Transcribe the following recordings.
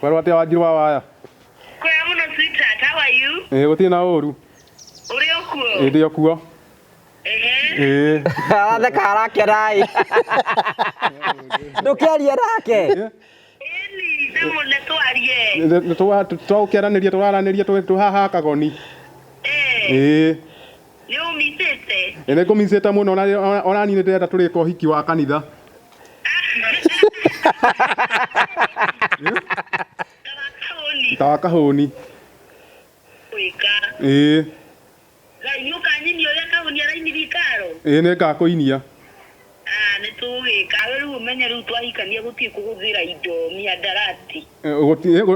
Werwo atĩa Wanjiru wa waya? Kwega mũno sweetheart, how are you? Ĩĩ gũtirĩ na ũru. Ũrĩ o kuo? Ĩĩ ndĩ o kuo. Ehe. Ĩĩ. Aratheka arakena ĩ. Ndũkĩaria nake. Ĩni, ndĩmũne twarie. Nĩ tũkĩaranĩria tũraranĩria twĩ haha Kagoni. Eh, Ĩĩ. nĩ ũmicĩte? Ĩĩ nĩ ngũmicĩte mũno ona niĩ nĩ ndĩrenda tũrĩka ũhiki wa kanitha. Ta wa kahũni. Ta wa kahũni. Gwĩka. Ĩĩ. Ngai nĩ ũkanyinia ũrĩa kahũni arainirie ikaro? Ĩĩ nĩ ngakũinia. Ah, nĩ tũgũgĩka. Rĩu ũmenye rĩu twahikania gũtirĩ kũhũthĩra indo mĩhandarati.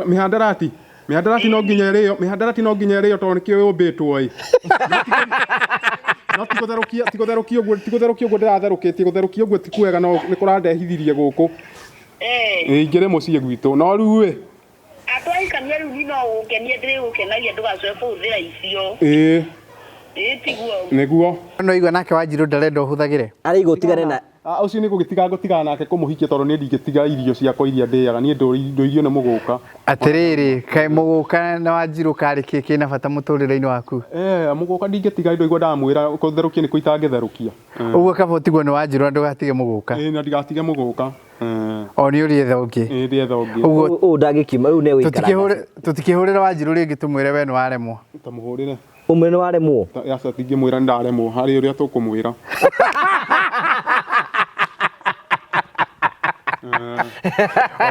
Mĩhandarati? Mĩhandarati no nginya ĩrĩo, mĩhandarati no nginya ĩrĩo tondũ nĩkĩo yũmbĩtwo ĩ. No ti gũtherũkia, ti gũtherũkia ũguo, ti gũtherũkia ũguo ndĩratherũkĩtie, gũtherũkia ũguo ti kwega no nĩ kũrandehithirie gũkũ. Eh. Ĩ ingĩrĩ mũciĩ gwitũ. No rĩu ĩ. Twahikania rĩu niĩ no gũgũkenia ndĩrĩgũkenagia ndũgacoke kũhũthĩra icio. Ĩĩ. Ĩĩ tiguo? Nĩguo. No igua nake Wanjirũ ndarenda ũhũthagĩre. Arauga ũtigane na Ah, ũcio nĩ gũgĩtiga ngũtigana nake kũmũhikia tondũ niĩ ndingĩtiga irio ciakwa iria ndĩaga niĩ ndũirio nĩ mũgũka. Atĩrĩrĩ, kaĩ mũgũka na Wanjirũ karĩ kĩ kĩna bata mũtũrĩre-inĩ waku? Eh, mũgũka ndingĩtiga ndũigua ndamwĩra kũtherũkia nĩkuo itangĩtherũkia. Ũguo kaba ũtigwo nĩ Wanjirũ na ndũgatige mũgũka. Ĩĩ na ndigatige mũgũka. O nĩ ũrĩetha ũngĩ. Ĩĩ ndĩetha ũngĩ. Ũguo Ũũ ndangĩkiuma rĩu nĩ gũikara. Tũtikĩhũrĩre Wanjirũ rĩngĩ tũmwĩre we nĩ waremwo. Tamũhũrĩre. Ũmwĩre nĩ waremwo. Aca tingĩmwĩra nĩ ndaremwo harĩ ũrĩa tũkũmwĩra.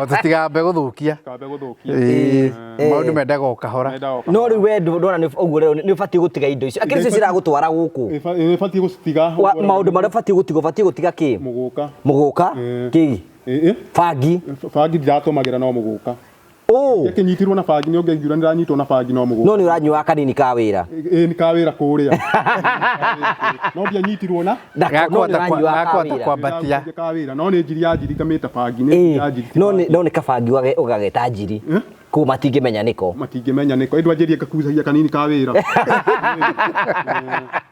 O tũtigambe gũthũkia. Tũtikambe gũthũkia. Ĩĩ, maũndũ mendaga o kahora. No rĩu we ndona nĩ ũguo rĩu nĩ ũbatiĩ gũtiga indo icio. Akĩrĩ icio ciragũtwara gũkũ. Nĩ batiĩ gũcitiga. Maũndũ marĩa ũbatiĩ gũtiga ũbatiĩ gũtiga kĩ? Mũgũka. Mũgũka? Kĩ? Bangi. Bangi ndiratũmagĩra no mũgũka. Ũ. Ngĩkĩnyitirwo na bangi nĩ ũngĩaiguire nĩndanyitwo na bangi no mũgũka. No nĩ ũranyuaga kanini ka wĩra. Ĩĩ nĩ ka wĩra kũrĩa. No ndianyitirwo na. No nĩ ũranyuaga ka wĩra. Kwambatia. Ka wĩra no nĩ njiri ya njiri ngamĩta bangi nĩ njiri ya njiri. No nĩ no nĩ kabangi ũgageta njiri. Kũu matingĩmenya nĩko. Matingĩmenya nĩko. Ĩndũ anjĩrie ngakucagia kanini ka wĩra.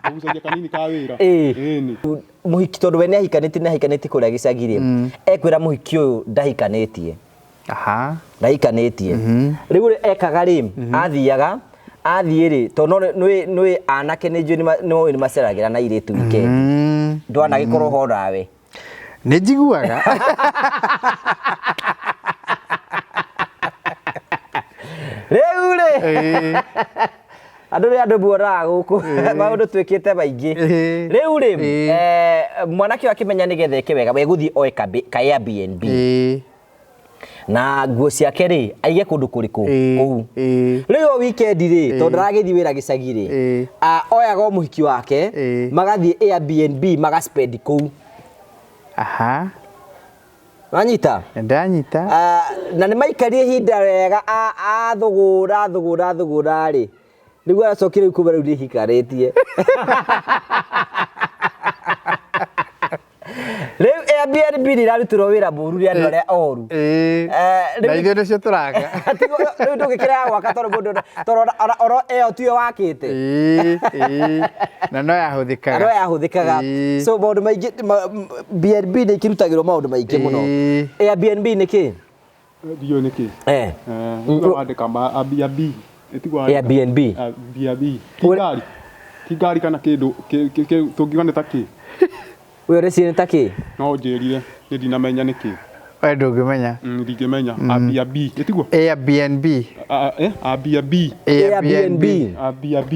Ngakucagia kanini ka wĩra. Ĩĩ. Mũhiki tondũ we nĩ ahikanĩtie nĩ ahikanĩtie kũrĩa gĩcagi rĩ. Ekwĩra mũhiki ũyũ ndahikanĩtie. Aha. Ndahikanĩtie. Rĩu ũrĩa ekaga rĩ, athiaga, athiĩ rĩ, tondũ no nĩ nĩ anake nĩ njũĩ nĩ nĩ maceragĩra na airĩtu weekend. Ndwanagĩkorwo ho nawe. Nĩ njiguaga. Rĩu rĩ, andũ nĩ andũ muonaga gũkũ maũndũ twĩkĩte maingĩ. Rĩu rĩ, mwanake ũyũ akĩmenya nĩgetha eke wega, we gũthiĩ oe ka Airbnb. Na nguo ciake rĩ, aige kũndũ kũrĩkũ? Kũu. Rĩu o weekend rĩ, tondũ ndaragĩthiĩ wĩra gĩcagi rĩ, oyaga o mũhiki wake, magathiĩ Airbnb magaspend kũu. Aha. Wanyita? Ndanyita. Na nĩ maikarire ihinda wega athũgũra athũgũra athũgũra rĩ, nĩguo aracokire rĩu kuma rĩu nĩ hikarĩtie. Rĩu Airbnb nĩ ĩrarutĩrwo wĩra mũru nĩ andũ arĩa oru. Na ithuĩ nĩcio tũraka. Rĩu ndũngĩkĩrega gwaka tondũ mũndũ tondũ oro ĩyo tiyo wakĩte. Na no yahũthĩkaga. No yahũthĩkaga. So maũndũ maingĩ BNB nĩ ikĩrutagĩrwo maũndũ maingĩ mũno. Airbnb nĩ kĩ? Ndiũĩ nĩ kĩ. Wandĩka Airbnb. Airbnb. Airbnb. Ti ngari. Ti ngari kana kĩndũ tũngiuga nĩ ta kĩ? We ũreciria nĩ ta kĩ? No ũnjĩrire niĩ ndinamenya nĩ kĩ. We ndũngĩmenya. Ndingĩmenya. Airbnb. Ĩtiguo? Airbnb. Airbnb. Airbnb. Airbnb.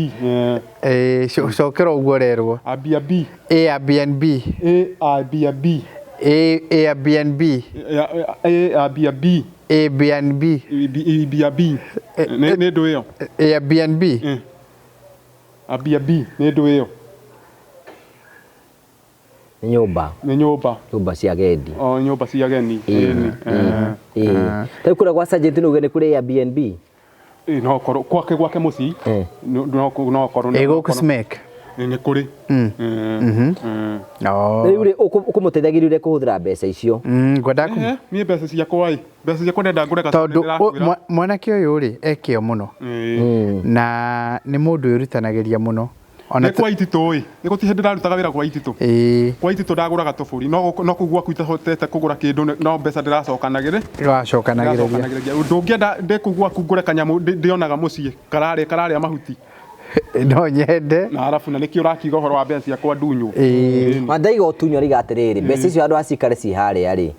Cokera ũguo ũrerwo. Airbnb. Airbnb. Airbnb. Airbnb. Airbnb. Airbnb. Airbnb. Nĩ ndũ ĩyo. Airbnb. Airbnb nĩ ndũ ĩyo. Nĩ nyũmba. Nĩ nyũmba. Nyũmba cia agendi. O nyũmba cia ageni. Rĩu kũrĩa gwa Sergeant nĩ uge nĩ kũrĩ Airbnb? No korwo kwake gwake mũciĩ. No korwo. Ĩ gũkũ Smek? Nĩ kũrĩ. Rĩu rĩ ũkũmũteithagĩrĩria ũrĩa kũhũthĩra mbeca icio. Ngwendaga Niĩ mbeca ciakwa ĩ, mbeca ciakwa ndenda ngũre tondũ mwanake ũyũ rĩ e kĩo mũno na nĩ mũndũ wĩrutanagĩria mũno. Ona Nĩ kwa Ititũ ĩ, nĩ gũtirĩ hĩndĩ ndarutaga wĩra kwa Ititũ. Ĩĩ. Kwa Ititũ ndagũraga tũbũri, no no kũu gwaku itahotete kũgũra kĩndũ, no mbeca ndĩracokanagĩrĩ. Wacokanagĩrĩria. Ndĩracokanagĩrĩria. Ndũngĩenda ndĩ kũu gwaku ngũre kanyamũ ndĩonaga mũciĩ kararĩa kararĩa mahuti. No nyende. Na arabu na nĩkĩo ũrakiuga ũhoro wa mbeca ciakwa ndunywo. Ĩĩ. Mandaiga ũtunywo riga atĩrĩrĩ, mbeca icio andũ acikare ci harĩa rĩ,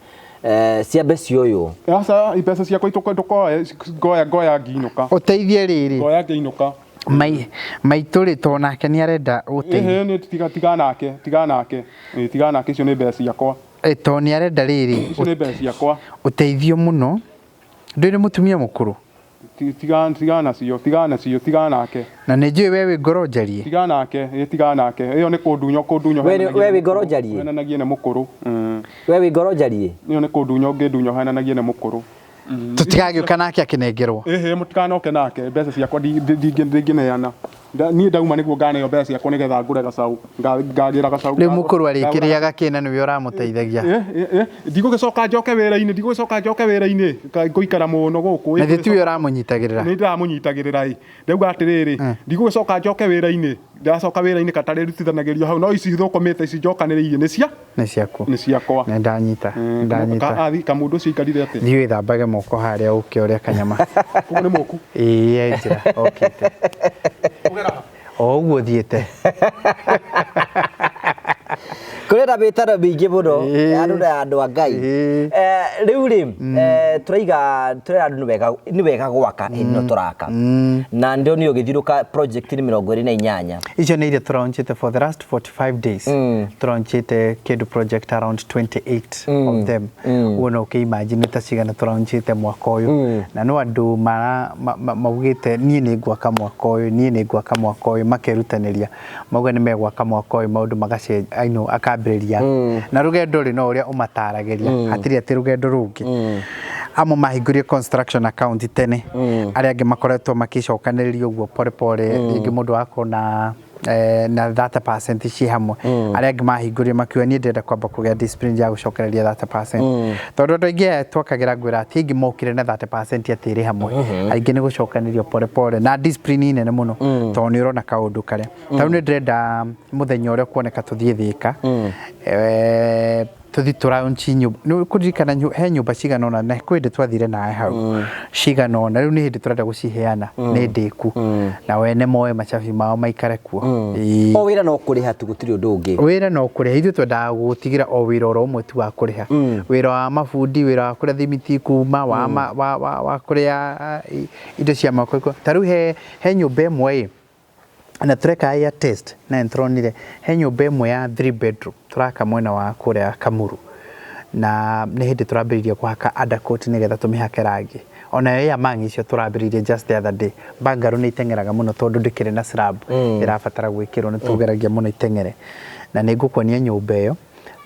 ciambe cioywo. Aca, mbeca ciakwa ndũkoe, ngoya ngoya ngiinũka. Ũteithie rĩrĩ. Ngoya ngĩinũka. Mai maitũ rĩ, to nake nĩ arenda ũteithio. Ĩhĩ, nĩ tiga tiga nake, tiga nake. Ĩĩ, tiga nake, icio nĩ mbeca ciakwa. To nĩ arenda rĩrĩ. Icio nĩ mbeca ciakwa. Ũteithio mũno. Ndũrĩ nĩ mũtumia mũkũrũ. Tiga tiga nacio, tiga nacio, tiga nake. Na nĩ njũĩ we wĩ ngoro njarie. Tiga nake, ĩĩ, tiga nake. Ĩyo nĩ kũndunywo kũndunywo. We wĩ ngoro njarie? Henanagie na mũkũrũ. We wĩ ngoro njarie? Ĩyo nĩ kũndunywo ngĩndunywo henanagie na mũkũrũ. Tũtigagĩũka nake akĩnengerwo. Ĩhĩ, mũtikanoke nake, mbeca ciakwa ndingĩneana. Niĩ ndauma nĩguo nganeo mbeca ciakwa nĩgetha ngũre gacaũ. Ngagĩra gacaũ. Rĩu mũkũrũ arĩkĩrĩaga kĩ na nĩwe ũramũteithagia? Ndigũgĩcoka njoke wĩra-inĩ, ndigũgĩcoka njoke wĩra-inĩ, ngũikara mũno gũkũ. Na ithuĩ tiwe ũramũnyitagĩrĩra? Nĩ ndĩramũnyitagĩrĩra ĩ. Ndauga atĩrĩrĩ, ndigũgĩcoka njoke wĩra-inĩ, ndacoka wĩra-inĩ katarĩrutithanagĩrio hau, no ici thũkũmĩte ici njokanĩrĩirie nĩ cia? Nĩ ciaku. Nĩ ciakwa. Nĩ ndanyita, ndanyita. Kamũndũ ũcio aikarire atĩa? Thiĩ wĩthambage moko harĩa ũke ũrĩa kanyama. Koguo nĩ mũku? Ĩĩ, e njĩra okĩte. O ũguo ũthiĩte. Kũrĩ na mĩtaro mĩingĩ mũno ya andũ na andũ a Ngai. Rĩu rĩ, tũraiga tũrera andũ nĩ wega gwaka hĩndĩ ĩno tũraka. Na ndio nĩ ũgĩthiũrũka project nĩ 28. Icio nĩ iria tũraunchĩte for the last 45 days. Tũraunchĩte kĩndũ project around 28 of them. Ũguo no ũkĩ-imagine ta cigana tũraunchĩte mwaka ũyũ. Na no andũ maugĩte niĩ nĩ ngwaka mwaka ũyũ, niĩ nĩ ngwaka mwaka ũyũ, makerutanĩria. Mauga nĩ megwaka mwaka ũyũ, maũndũ magacenjia, akambĩrĩria. Na rũgendo rĩ no ũrĩa ũmataragĩria, hatirĩ atĩ rũgendo rũngĩ. Amwe mahingũrire construction account tene, arĩa angĩ makoretwo makĩcokanĩrĩria ũguo pore pore, rĩngĩ mũndũ akorwo na na 30% ci hamwe. Arĩa angĩ mahingũrire makiuga niĩ ndĩrenda kwamba kũgĩa discipline ya gũcokereria 30%. Tondũ andũ aingĩ aya twakagĩra ngwĩra atĩ aingĩ mokire na 30% atĩ ĩrĩ hamwe. Aingĩ nĩ gũcokanĩrio pore pore na discipline nene mũno, tondũ nĩ ũrona kaũndũ karĩa. Ta rĩu nĩ ndĩrenda mũthenya ũrĩa ũkuoneka tũthiĩ Thĩka. Tũthiĩ tũraunchi nyũmba. Nĩ ũkũririkana he nyũmba cigana ũna, na kwĩ hĩndĩ twathire nawe hau. Cigana ũna, rĩu nĩ hĩndĩ tũrenda gũciheana, nĩ ndĩku. Na wene moe macabi mao maikare kuo. O wĩra no kũrĩha tu, gũtirĩ ũndũ ũngĩ. Wĩra no kũrĩha, ithuĩ twendaga gũtigĩra o wĩra oro ũmwe tu wa kũrĩha. Wĩra wa mabundi, wĩra wa kũrĩa thimiti kuma, wa kũrĩa indo cia moko. Ta rĩu he nyũmba ĩmwe ĩ, na tũreka ya test, na nĩtũronire he nyũmba ĩmwe ya 3 bedroom tũraka mwena wa kũrĩa Kamuru, na nĩ hĩndĩ tũrambĩrĩria kũhaka undercoat nĩgetha tũmĩhake rangi. Ona yo ya mangi icio tũrambĩrĩirie just the other day. Bungalow nĩ iteng'eraga mũno tondũ ndĩkĩrĩ na slab ĩrabatara gwĩkĩrwo, nĩ tũgeragia mũno iteng'ere. Na nĩ ngũkuonia nyũmba ĩyo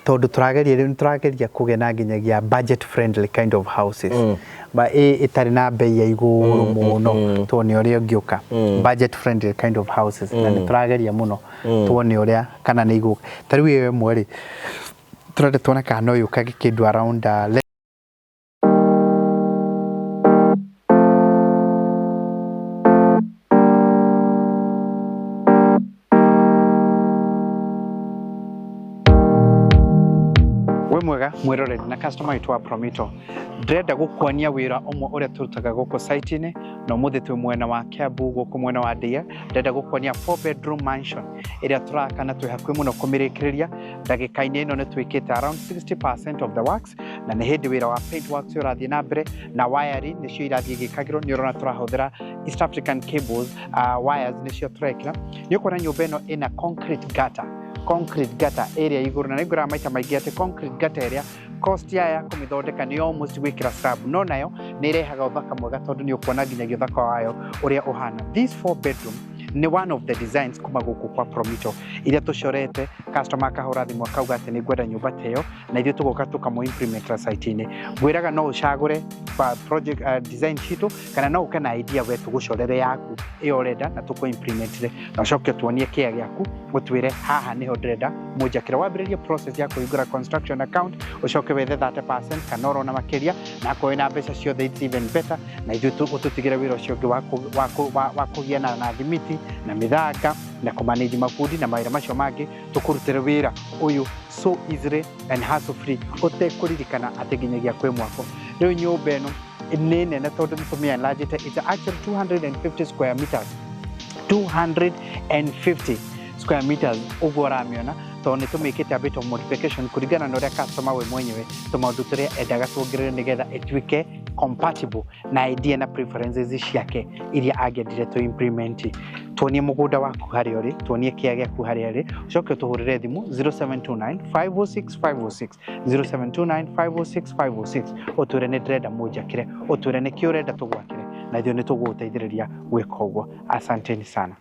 tondũ tũrageria rĩu, tũrageria kũgĩa na nginyagia budget friendly kind of houses. Ba ĩtarĩ na bei ya igũrũ mũno, tuone ũrĩa ũngĩũka. Budget friendly kind of houses. Na nĩ tũrageria mũno tuone ũrĩa kana nĩ igũka. Ta rĩu ĩyo ĩmwe rĩ, tũrenda tuone kana no yũkage kĩndũ around Wĩ mwega mwĩroreri na customer witũ wa Promito. Ndĩrenda gũkuonia wĩra ũmwe ũrĩa tũrutaga gũkũ site-inĩ, na ũmũthĩ twĩ mwena wa Kiambu gũkũ mwena wa Ndia. Ndĩrenda gũkuonia 4 bedroom mansion ĩrĩa tũraka na twĩ hakuhĩ mũno kũmĩrĩkĩrĩria. Ndagĩka-inĩ ĩno nĩ twĩkĩte around 60% of the works, na nĩ hĩndĩ wĩra wa paint works ũrathiĩ na mbere, na wiring nĩcio irathiĩ igĩkagĩrwo. Nĩ ũrona tũrahũthĩra East African cables, wires nĩcio tũrekĩra. Nĩ ũkuona nyũmba ĩno ĩna concrete gutter. Concrete gutter ĩrĩa igũrũ, na nĩngwĩraga maita maingĩ atĩ concrete gutter ĩrĩa cost ya kũmĩthondeka nĩ almost gwĩkĩra slab, no nayo nĩ ĩrehaga ũthaka mwega tondũ nĩ ũkuona nginyagia ũthaka wayo ũrĩa ũhana. This 4 bedroom nĩ one of the designs kuma gũkũ kwa Promito iria tũcorete. Customer akahũra thimũ akauga atĩ nĩ ngwenda nyũmba ta ĩyo, na ithuĩ tũgoka tũkamũ implement site-inĩ. Ngwĩraga no ũcagũre project design citũ, kana no ũke na idea we tũgũcorere yaku ĩyo ũrenda na tũkũ implementire, na ũcoke tuonie kĩa gĩaku, ũtwĩre haha nĩho ndĩrenda mũnjakĩre. Wambĩrĩrie process ya kũhingũra construction account, ũcoke wethe 30% kana ũrona makĩria, na akorwo wĩna mbeca ciothe it's even better, na ithuĩ ũtũtigĩre wĩra ũcio ũngĩ wa kũgiana na thimiti na mĩthanga Na kũmanage mabundi na mawĩra macio mangĩ, tũkũrutĩre wĩra ũyũ so easily and hassle free, ũtekũririkana atĩ nginyagia kwĩ mwako. Rĩu nyũmba ĩno nĩ nene tondũ nĩ tũmĩenlargĩte. It's actually 250 square meters, 250 square meters ũguo ũramĩona, tondũ nĩ tũmĩkĩte a bit of modification kũringana na ũrĩa customer we mwenyewe tũmaũndũ tũrĩa endaga tuongerere nĩgetha ĩtuĩke compatible na idea na preferences ciake iria angĩendire tũ implement. Tuonie mũgũnda waku harĩa ũrĩ, tuonie kĩa gĩaku harĩa ũrĩ, ũcoke ũtũhũrĩre thimũ 0729 506 506, 0729 506 506, ũtwĩre nĩ ndĩrenda mũnjakĩre, ũtwĩre nĩ kĩ ũrenda tũgwakĩre, na ithuĩ nĩ tũgũgũteithĩrĩria gwĩka ũguo. Asanteni sana.